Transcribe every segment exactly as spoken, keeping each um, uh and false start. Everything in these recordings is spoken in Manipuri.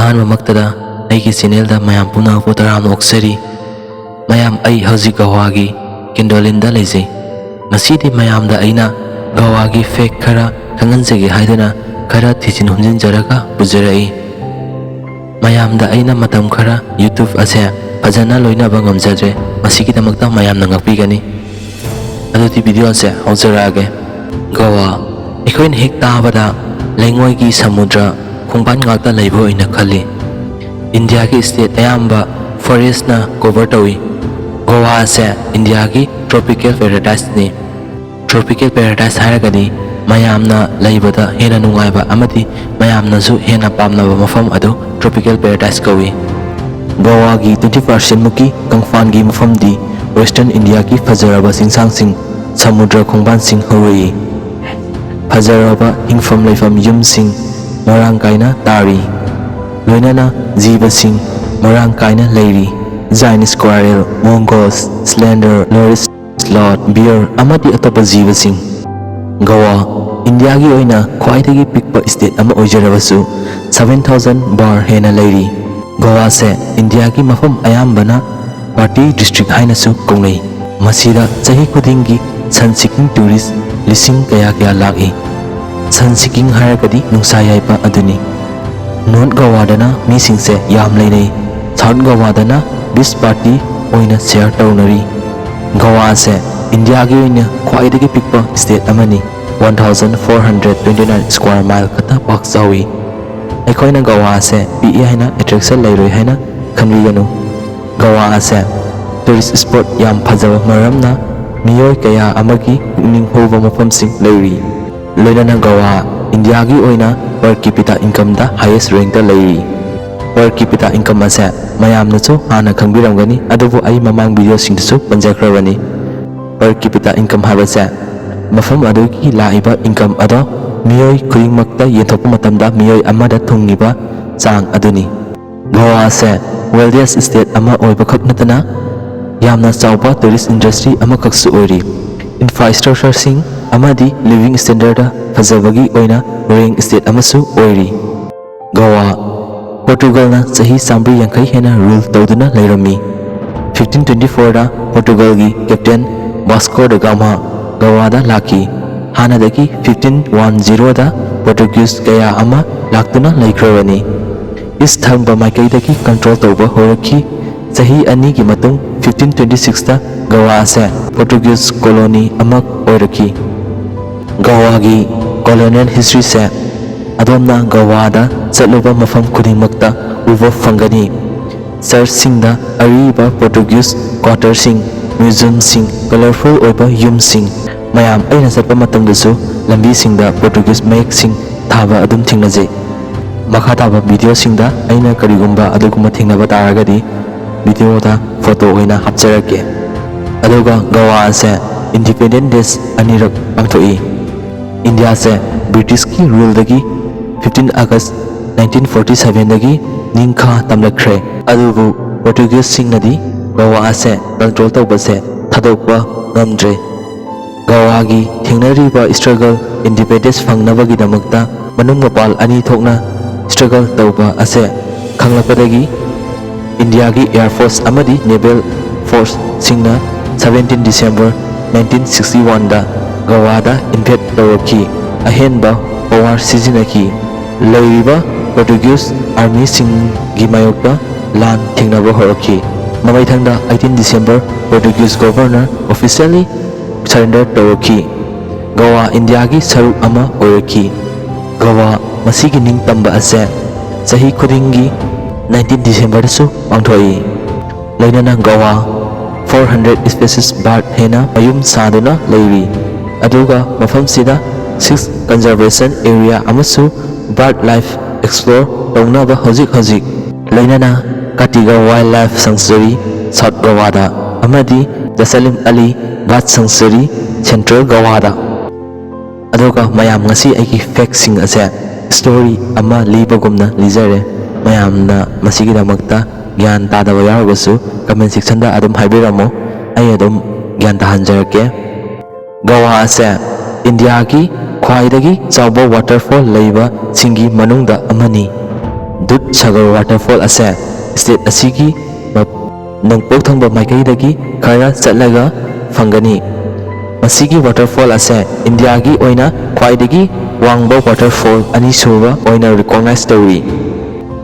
ꯑꯍꯥꯟꯕꯃꯛꯇꯗ ꯑꯩꯒꯤ ꯆꯦꯅꯦꯜꯗ ꯃꯌꯥꯝ ꯄꯨꯝꯅꯃꯛꯄꯨ ꯇꯔꯥꯝꯅ ꯑꯣꯛꯆꯔꯤ꯫ ꯃꯌꯥꯝ, ꯑꯩ ꯍꯧꯖꯤꯛ ꯒꯋꯥꯒꯤ ꯀꯦꯟꯗꯣꯂꯤꯟꯗ ꯂꯩꯖꯩ꯫ ꯉꯁꯤꯗꯤ ꯃꯌꯥꯝꯗ ꯑꯩꯅ ꯒꯋꯥꯒꯤ ꯐꯦꯛ ꯈꯔ ꯈꯪꯍꯟꯖꯒꯦ ꯍꯥꯏꯗꯨꯅ ꯈꯔ ꯊꯤꯖꯤꯟ ꯍꯨꯝꯖꯤꯟꯖꯔꯒ ꯄꯨꯖꯔꯛꯏ꯫ ꯃꯌꯥꯝꯗ ꯑꯩꯅ ꯃꯇꯝ ꯈꯔ YouTube ꯑꯁꯦ ꯐꯖꯅ ꯂꯣꯏꯅꯕ ꯉꯝꯖꯗ꯭ꯔꯦ꯫ ꯃꯁꯤꯒꯤꯗꯃꯛꯇ ꯃꯌꯥꯝꯅ ꯉꯥꯛꯄꯤꯒꯅꯤ꯫ ꯑꯗꯨꯗꯤ ꯚꯤꯗꯤꯑꯣꯁꯦ ꯍꯧꯖꯔꯛꯑꯒꯦ꯫ ꯒꯋꯥ, ꯑꯩꯈꯣꯏꯅ ꯍꯦꯛ ꯇꯥꯕꯗ ꯂꯩꯉꯣꯏꯒꯤ ꯁꯃꯨꯗ꯭ꯔ ꯈꯣꯡꯕꯥꯟ ꯉꯥꯛꯇ ꯂꯩꯕ ꯑꯣꯏꯅ ꯈꯜꯂꯤ꯫ ꯏꯟꯗꯤꯌꯥꯒꯤ ꯁ꯭ꯇꯦꯠ ꯑꯌꯥꯝꯕ ꯐꯣꯔꯦꯁꯅ ꯀꯣꯚꯔ ꯇꯧꯏ꯫ ꯒꯋꯥ ꯑꯁꯦ ꯏꯟꯗꯤꯌꯥꯒꯤ ꯇ꯭ꯔꯣꯄꯤꯀꯦꯜ ꯄꯦꯔꯥꯗꯥꯏꯁꯅꯤ꯫ ꯇ꯭ꯔꯣꯄꯤꯀꯦꯜ ꯄꯦꯔꯥꯗꯥꯏꯁ ꯍꯥꯏꯔꯒꯗꯤ ꯃꯌꯥꯝꯅ ꯂꯩꯕꯗ ꯍꯦꯟꯅ ꯅꯨꯡꯉꯥꯏꯕ ꯑꯃꯗꯤ ꯃꯌꯥꯝꯅꯁꯨ ꯍꯦꯟꯅ ꯄꯥꯝꯅꯕ ꯃꯐꯝ ꯑꯗꯨ ꯇ꯭ꯔꯣꯄꯤꯀꯦꯜ ꯄꯦꯔꯥꯗꯥꯏꯁ ꯀꯧꯏ꯫ ꯒꯋꯥꯒꯤ twenty percent ꯃꯨꯛꯀꯤ ꯀꯪꯐꯥꯟꯒꯤ ꯃꯐꯝꯗꯤ ꯋꯦꯁꯇꯔꯟ ꯏꯟꯗꯤꯌꯥꯒꯤ ꯐꯖꯔꯕ ꯆꯤꯡꯁꯥꯡꯁꯤꯡ, ꯁꯃꯨꯗ꯭ꯔ ꯈꯣꯡꯕꯥꯟꯁꯤꯡ ꯍꯧꯔꯛꯏ꯫ ꯐꯖꯔꯕ ꯍꯤꯡꯐꯝ ꯂꯩꯐꯝ ꯌꯨꯝꯁꯤꯡ ꯃꯔꯥꯡ ꯀꯥꯏꯅ ꯇꯥꯔꯤ꯫ ꯂꯣꯏꯅꯅ ꯖꯤꯕꯁꯤꯡ ꯃꯔꯥꯡ ꯀꯥꯏꯅ ꯂꯩꯔꯤ꯫ Giant squirrel, mongoose, slender, lorry sloth, bear ꯑꯃꯗꯤ ꯑꯇꯣꯞꯄ ꯖꯤꯕꯁꯤꯡ꯫ ꯒꯋꯥ, ꯏꯟꯗꯤꯌꯥꯒꯤ ꯑꯣꯏꯅ ꯈ꯭ꯋꯥꯏꯗꯒꯤ ꯄꯤꯛꯄ ꯁ꯭ꯇꯦꯠ ꯑꯃ ꯑꯣꯏꯖꯔꯕꯁꯨ, seven thousand bar ꯍꯦꯟꯅ ꯂꯩꯔꯤ꯫ ꯒꯋꯥꯁꯦ ꯏꯟꯗꯤꯌꯥꯒꯤ ꯃꯐꯝ ꯑꯌꯥꯝꯕꯅ party district ꯍꯥꯏꯅꯁꯨ ꯀꯧꯅꯩ꯫ ꯃꯁꯤꯗ ꯆꯍꯤ ꯈꯨꯗꯤꯡꯒꯤ sun seeking tourist ꯂꯤꯁꯤꯡ ꯀꯌꯥ ꯀꯌꯥ ꯂꯥꯛꯏ꯫ Sun seeking ꯍꯥꯏꯔꯒꯗꯤ ꯅꯨꯡꯁꯥ ꯌꯥꯏꯕ ꯑꯗꯨꯅꯤ꯫ North ꯒꯋꯥꯗꯅ ꯃꯤꯁꯤꯡꯁꯦ ꯌꯥꯝ ꯂꯩꯅꯩ꯫ South ꯒꯋꯥꯗꯅ beach party ꯑꯣꯏꯅ share ꯇꯧꯅꯔꯤ꯫ ꯒꯋꯥ ꯑꯁꯦ ꯏꯟꯗꯤꯌꯥꯒꯤ ꯑꯣꯏꯅ ꯈ꯭ꯋꯥꯏꯗꯒꯤ ꯄꯤꯛꯄ ꯁ꯭ꯇꯦꯠ ꯑꯃꯅꯤ꯫ One thousand four hundred twenty nine square mile ꯈꯛꯇ ꯄꯥꯛ ꯆꯥꯎꯏ꯫ ꯑꯩꯈꯣꯏꯅ ꯒꯋꯥ ꯑꯁꯦ ꯄꯤꯛꯏ ꯍꯥꯏꯅ attraction ꯂꯩꯔꯣꯏ ꯍꯥꯏꯅ ꯈꯟꯕꯤꯒꯅꯨ꯫ ꯒꯋꯥ ꯑꯁꯦ tourist spot ꯌꯥꯝ ꯐꯖꯕ ꯃꯔꯝꯅ ꯃꯤꯑꯣꯏ ꯀꯌꯥ ꯑꯃꯒꯤ ꯄꯨꯛꯅꯤꯡ ꯍꯨꯕ ꯃꯐꯝꯁꯤꯡ ꯂꯩꯔꯤ꯫ ꯂꯣꯏꯅꯅ ꯒꯋꯥ ꯏꯟꯗꯤꯌꯥꯒꯤ ꯑꯣꯏꯅ per capita incomeꯗ highest rankꯇ ꯂꯩꯔꯤ꯫ Per capita income ꯑꯁꯦ ꯃꯌꯥꯝꯅꯁꯨ ꯍꯥꯟꯅ ꯈꯪꯕꯤꯔꯝꯒꯅꯤ, ꯑꯗꯨꯕꯨ ꯑꯩ ꯃꯃꯥꯡ ꯚꯤꯗꯤꯑꯣꯁꯤꯡꯗꯁꯨ ꯄꯟꯖꯈ꯭ꯔꯕꯅꯤ꯫ Per capita income ꯍꯥꯏꯕꯁꯦ ꯃꯐꯝ ꯑꯗꯨꯒꯤ ꯂꯥꯛꯏꯕ income ꯑꯗꯣ ꯃꯤꯑꯣꯏ ꯈꯨꯗꯤꯡꯃꯛꯇ ꯌꯦꯟꯊꯣꯛꯄ ꯃꯇꯝꯗ ꯃꯤꯑꯣꯏ ꯑꯃꯗ ꯊꯨꯡꯉꯤꯕ ꯆꯥꯡ ꯑꯗꯨꯅꯤ꯫ ꯒꯋꯥ ꯑꯁꯦ wealthiest state ꯑꯃ ꯑꯣꯏꯕꯈꯛ ꯅꯠꯇꯅ ꯌꯥꯝꯅ ꯆꯥꯎꯕ tourist industry ꯑꯃꯈꯛꯁꯨ ꯑꯣꯏꯔꯤ꯫ Infrastructureꯁꯤꯡ ꯑꯃꯗꯤ living standardꯇ ꯐꯖꯕꯒꯤ ꯑꯣꯏꯅ rank state ꯑꯃꯁꯨ ꯑꯣꯏꯔꯤ꯫ ꯒꯋꯥ, ꯄꯣꯔꯇꯨꯒꯜꯅ ꯆꯍꯤ ꯆꯥꯝꯃꯔꯤ ꯌꯥꯡꯈꯩ ꯍꯦꯟꯅ ꯔꯨꯜ ꯇꯧꯗꯨꯅ ꯂꯩꯔꯝꯃꯤ꯫ ꯐꯤꯐꯇꯤꯟ ꯇ꯭ꯋꯦꯟꯇꯤ ꯐꯣꯔꯗ ꯄꯣꯔꯇꯨꯒꯜꯒꯤ ꯀꯦꯞꯇꯦꯟ ꯕꯥꯁꯀꯣ ꯗ ꯒꯥꯃꯥ ꯒꯋꯥꯗ ꯂꯥꯛꯈꯤ꯫ ꯍꯥꯟꯅꯗꯒꯤ ꯐꯤꯐꯇꯤꯟ ꯋꯥꯟ ꯖꯤꯔꯣꯗ ꯄꯣꯔꯇꯨꯒꯤꯁ ꯀꯌꯥ ꯑꯃ ꯂꯥꯛꯇꯨꯅ ꯂꯩꯈ꯭ꯔꯕꯅꯤ꯫ ꯏꯁ ꯊꯪꯕ ꯃꯥꯏꯀꯩꯗꯒꯤ ꯀꯟꯇ꯭ꯔꯣꯜ ꯇꯧꯕ ꯍꯧꯔꯛꯈꯤ꯫ ꯆꯍꯤ ꯑꯅꯤꯒꯤ ꯃꯇꯨꯡ ꯐꯤꯐꯇꯤꯟ ꯇ꯭ꯋꯦꯟꯇꯤ ꯁꯤꯛꯁꯇ ꯒꯋꯥ ꯑꯁꯦ ꯄꯣꯔꯇꯨꯒꯤꯁ ꯀꯣꯂꯣꯅꯤ ꯑꯃ ꯑꯣꯏꯔꯛꯈꯤ꯫ ꯒꯋꯥꯒꯤ ꯀꯣꯂꯣꯅꯤꯌꯦꯜ ꯍꯤꯁꯇ꯭ꯔꯤꯁꯦ ꯑꯗꯣꯝꯅ ꯒꯋꯥꯗ ꯆꯠꯂꯨꯕ ꯃꯐꯝ ꯈꯨꯗꯤꯡꯃꯛꯇ ꯎꯕ ꯐꯪꯒꯅꯤ꯫ ꯆꯔꯆꯁꯤꯡꯗ ꯑꯔꯤꯕ ꯄꯣꯔꯇꯨꯒꯤꯁ ꯀ꯭ꯋꯥꯇꯔꯁꯤꯡ, ꯃ꯭ꯌꯨꯖꯤꯌꯝꯁꯤꯡ, ꯀꯂꯔꯐꯨꯜ ꯑꯣꯏꯕ ꯌꯨꯝꯁꯤꯡ, ꯃꯌꯥꯝ ꯑꯩꯅ ꯆꯠꯄ ꯃꯇꯝꯗꯁꯨ ꯂꯝꯕꯤꯁꯤꯡꯗ ꯄꯣꯔꯇꯨꯒꯤꯁ ꯃꯌꯦꯛꯁꯤꯡ ꯊꯥꯕ ꯑꯗꯨꯝ ꯊꯦꯡꯅꯖꯩ꯫ ꯃꯈꯥ ꯇꯥꯕ ꯚꯤꯗꯤꯑꯣꯁꯤꯡꯗ ꯑꯩꯅ ꯀꯔꯤꯒꯨꯝꯕ ꯑꯗꯨꯒꯨꯝꯕ ꯊꯦꯡꯅꯕ ꯇꯥꯔꯒꯗꯤ ꯚꯤꯗꯤꯑꯣꯗ ꯐꯣꯇꯣ ꯑꯣꯏꯅ ꯍꯥꯞꯆꯔꯛꯀꯦ꯫ ꯑꯗꯨꯒ ꯒꯋꯥ ꯑꯁꯦ ꯏꯟꯗꯤꯄꯦꯟꯗꯦꯟ ꯗꯦꯁ ꯑꯅꯤꯔꯛ ꯄꯥꯡꯊꯣꯛꯏ꯫ ꯏꯟꯗꯤꯌꯥꯁꯦ ꯕ꯭ꯔꯤꯇꯤꯁꯀꯤ ꯔꯨꯜꯗꯒꯤ ꯐꯤꯐꯇꯤꯟ ꯑꯥꯒꯁ ꯅꯥꯏꯟꯇꯤꯟ ꯐꯣꯔꯇꯤ ꯁꯚꯦꯟꯗꯒꯤ ꯅꯤꯡꯈꯥ ꯇꯝꯂꯛꯈ꯭ꯔꯦ꯫ ꯑꯗꯨꯕꯨ ꯄꯣꯔꯇꯨꯒꯤꯁꯁꯤꯡꯅꯗꯤ ꯒꯋꯥ ꯑꯁꯦ ꯀꯟꯇ꯭ꯔꯣꯜ ꯇꯧꯕꯁꯦ ꯊꯥꯗꯣꯛꯄ ꯉꯝꯗ꯭ꯔꯦ꯫ ꯒꯋꯥꯒꯤ ꯊꯦꯡꯅꯔꯤꯕ ꯏꯁꯇ꯭ꯔꯒꯜ, ꯏꯟꯗꯤꯄꯦꯟꯗꯦꯟꯁ ꯐꯪꯅꯕꯒꯤꯗꯃꯛꯇ ꯃꯅꯨꯡ ꯃꯄꯥꯜ ꯑꯅꯤ ꯊꯣꯛꯅ ꯏꯁꯇ꯭ꯔꯒꯜ ꯇꯧꯕ ꯑꯁꯦ ꯈꯪꯂꯛꯄꯗꯒꯤ ꯏꯟꯗꯤꯌꯥꯒꯤ ꯑꯦꯌꯔ ꯐꯣꯔꯁ ꯑꯃꯗꯤ ꯅꯦꯚꯦꯜ ꯐꯣꯔꯁꯁꯤꯡꯅ ꯁꯚꯦꯟꯇꯤꯟ ꯗꯤꯁꯦꯝꯕꯔ ꯅꯥꯏꯟꯇꯤꯟ ꯁꯤꯛꯁꯇꯤ ꯋꯥꯟꯗ ꯒꯋꯥꯗ ꯏꯟꯚꯦꯗ ꯇꯧꯔꯛꯈꯤ꯫ ꯑꯍꯦꯟꯕ ꯄꯋꯥꯔ ꯁꯤꯖꯤꯟꯅꯈꯤ꯫ ꯂꯩꯔꯤꯕ ꯄꯣꯔꯇꯨꯒꯤꯁ ꯑꯥꯔꯃꯤꯁꯤꯡꯒꯤ ꯃꯥꯌꯣꯛꯇ ꯂꯥꯟ ꯊꯦꯡꯅꯕ ꯍꯧꯔꯛꯈꯤ꯫ ꯃꯃꯩꯊꯪꯗ ꯑꯩꯇꯤꯟ ꯗꯤꯁꯦꯝꯕꯔ ꯄꯣꯔꯇꯨꯒꯤꯁ ꯒꯣꯚꯔꯅꯔ ꯑꯣꯐꯤꯁꯤꯌꯦꯜꯂꯤ ꯁꯔꯦꯟꯗꯔ ꯇꯧꯔꯛꯈꯤ꯫ ꯒꯋꯥ ꯏꯟꯗꯤꯌꯥꯒꯤ ꯁꯔꯨꯛ ꯑꯃ ꯑꯣꯏꯔꯛꯈꯤ꯫ ꯒꯋꯥ ꯃꯁꯤꯒꯤ ꯅꯤꯡꯇꯝꯕ ꯑꯁꯦ ꯆꯍꯤ ꯈꯨꯗꯤꯡꯒꯤ ꯅꯥꯏꯟꯇꯤꯟ ꯗꯤꯁꯦꯝꯕꯔꯗꯁꯨ ꯄꯥꯡꯊꯣꯛꯏ꯫ ꯂꯣꯏꯅꯅ ꯒꯋꯥ ꯐꯣꯔ ꯍꯟꯗ꯭ꯔꯦꯠ ꯁ꯭ꯄꯦꯁꯤꯁ ꯕꯥꯔꯗ ꯍꯦꯟꯅ ꯃꯌꯨꯝ ꯁꯥꯗꯨꯅ ꯂꯩꯔꯤ꯫ ꯑꯗꯨꯒ ꯃꯐꯝꯁꯤꯗ ꯁꯤꯛꯁ ꯀꯟꯖꯔꯕꯦꯁꯟ ꯑꯦꯔꯤꯌꯥ ꯑꯃꯁꯨ ꯕꯥꯔꯗ ꯂꯥꯏꯐ ꯑꯦꯛꯁꯄ꯭ꯂꯣꯔ ꯇꯧꯅꯕ ꯍꯧꯖꯤꯛ ꯍꯧꯖꯤꯛ ꯂꯣꯏꯅꯅ ꯀꯥꯇꯤꯒ ꯋꯥꯏꯜꯗ ꯂꯥꯏꯐ ꯁꯦꯡꯆꯨꯔꯤ ꯁꯥꯎꯠ ꯒꯋꯥꯗ ꯑꯃꯗꯤ ꯖꯁꯂꯤꯝ ꯑꯂꯤ ꯕꯥꯔꯗ ꯁꯦꯡꯆꯨꯔꯤ ꯁꯦꯟꯇ꯭ꯔꯦꯜ ꯒꯋꯥꯗ꯫ ꯑꯗꯨꯒ ꯃꯌꯥꯝ, ꯉꯁꯤ ꯑꯩꯒꯤ ꯐꯦꯛꯁꯤꯡ ꯑꯁꯦ ꯁ꯭ꯇꯣꯔꯤ ꯑꯃ ꯂꯤꯕꯒꯨꯝꯅ ꯂꯤꯖꯔꯦ꯫ ꯃꯌꯥꯝꯅ ꯃꯁꯤꯒꯤꯗꯃꯛꯇ ꯒ꯭ꯌꯥꯟ ꯇꯥꯗꯕ ꯌꯥꯎꯔꯒꯁꯨ ꯀꯃꯦꯟ ꯁꯦꯛꯁꯟꯗ ꯑꯗꯨꯝ ꯍꯥꯏꯕꯤꯔꯝꯃꯨ, ꯑꯩ ꯑꯗꯨꯝ ꯒ꯭ꯌꯥꯟ ꯇꯥꯍꯟꯖꯔꯛꯀꯦ꯫ ꯒꯋꯥ ꯑꯁꯦ ꯏꯟꯗꯤꯌꯥꯒꯤ ꯈ꯭ꯋꯥꯏꯗꯒꯤ ꯆꯥꯎꯕ ꯋꯥꯇꯔꯐꯣꯜ ꯂꯩꯕꯁꯤꯡꯒꯤ ꯃꯅꯨꯡꯗ ꯑꯃꯅꯤ꯫ ꯗꯨꯗ ꯁꯥꯒꯔ ꯋꯥꯇꯔꯐꯣꯜ ꯑꯁꯦ ꯁ꯭ꯇꯦꯠ ꯑꯁꯤꯒꯤ ꯃ-, ꯅꯣꯡꯄꯣꯛ ꯊꯪꯕ ꯃꯥꯏꯀꯩꯗꯒꯤ ꯈꯔ ꯆꯠꯂꯒ ꯐꯪꯒꯅꯤ꯫ ꯃꯁꯤꯒꯤ ꯋꯥꯇꯔꯐꯣꯜ ꯑꯁꯦ ꯏꯟꯗꯤꯌꯥꯒꯤ ꯑꯣꯏꯅ ꯈ꯭ꯋꯥꯏꯗꯒꯤ ꯋꯥꯡꯕ ꯋꯥꯇꯔꯐꯣꯜ ꯑꯅꯤꯁꯨꯕ ꯑꯣꯏꯅ ꯔꯤꯀꯣꯛꯅꯥꯏꯖ ꯇꯧꯔꯤ꯫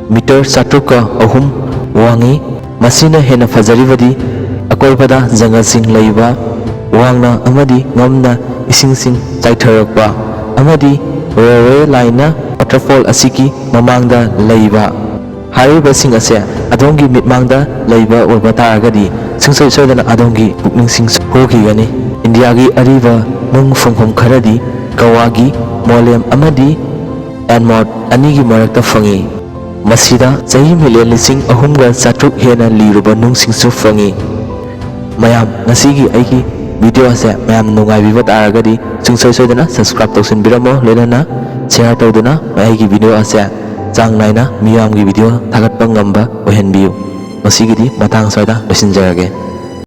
ꯃꯤꯇꯔ ꯆꯥꯇ꯭ꯔꯨꯛꯀ ꯑꯍꯨꯝ ꯋꯥꯡꯏ꯫ ꯃꯁꯤꯅ ꯍꯦꯟꯅ ꯐꯖꯔꯤꯕꯗꯤ ꯑꯀꯣꯏꯕꯗ ꯖꯪꯒꯜꯁꯤꯡ ꯂꯩꯕ, ꯋꯥꯡꯅ ꯑꯃꯗꯤ ꯉꯝꯅ ꯏꯁꯤꯡꯁꯤꯡ ꯆꯥꯏꯊꯔꯛꯄ ꯑꯃꯗꯤ ꯔꯦꯜꯋꯦ ꯂꯥꯏꯟꯅ ꯋꯥꯇꯔꯐꯣꯜ ꯑꯁꯤꯒꯤ ꯃꯃꯥꯡꯗ ꯂꯩꯕ꯫ ꯍꯥꯏꯔꯤꯕꯁꯤꯡ ꯑꯁꯦ ꯑꯗꯣꯝꯒꯤ ꯃꯤꯠꯃꯥꯡꯗ ꯂꯩꯕ ꯑꯣꯏꯕ ꯇꯥꯔꯒꯗꯤ ꯁꯨꯡꯁꯣꯏ ꯁꯣꯏꯗꯅ ꯑꯗꯣꯝꯒꯤ ꯄꯨꯛꯅꯤꯡꯁꯤꯡ ꯍꯨꯈꯤꯒꯅꯤ꯫ ꯏꯟꯗꯤꯌꯥꯒꯤ ꯑꯔꯤꯕ ꯅꯨꯡ ꯐꯪꯐꯝ ꯈꯔꯗꯤ ꯒꯋꯥꯒꯤ ꯃꯣꯂꯦꯝ ꯑꯃꯗꯤ ꯑꯦꯟꯃꯣꯠ ꯑꯅꯤꯒꯤ ꯃꯔꯛꯇ ꯐꯪꯏ꯫ ꯃꯁꯤꯗ ꯆꯍꯤ ꯃꯤꯂꯤꯌꯟ ꯂꯤꯁꯤꯡ ꯑꯍꯨꯝꯒ ꯆꯥꯇ꯭ꯔꯨꯛ ꯍꯦꯟꯅ ꯂꯤꯔꯕ ꯅꯨꯡꯁꯤꯡꯁꯨ ꯐꯪꯏ꯫ ꯃꯌꯥꯝ, ꯉꯁꯤꯒꯤ ꯑꯩꯒꯤ ꯚꯤꯗꯤꯑꯣ ꯑꯁꯦ ꯃꯌꯥꯝ ꯅꯨꯡꯉꯥꯏꯕꯤꯕ ꯇꯥꯔꯒꯗꯤ ꯁꯨꯡꯁꯣꯏ ꯁꯣꯏꯗꯅ ꯁꯕꯁꯀ꯭ꯔꯥꯏꯕ ꯇꯧꯁꯤꯟꯕꯤꯔꯝꯃꯣ, ꯂꯣꯏꯅꯅ ꯁꯤꯌꯥꯔ ꯇꯧꯗꯨꯅ ꯑꯩꯒꯤ ꯚꯤꯗꯤꯑꯣ ꯑꯁꯦ ꯆꯥꯡ ꯅꯥꯏꯅ ꯃꯤꯌꯥꯝꯒꯤ ꯚꯤꯗꯤꯑꯣ ꯊꯥꯒꯠꯄ ꯉꯝꯕ ꯑꯣꯏꯍꯟꯕꯤꯌꯨ꯫ ꯉꯁꯤꯒꯤꯗꯤ ꯃꯇꯥꯡ ꯑꯁ꯭ꯋꯥꯏꯗ ꯂꯣꯏꯁꯤꯟꯖꯔꯒꯦ꯫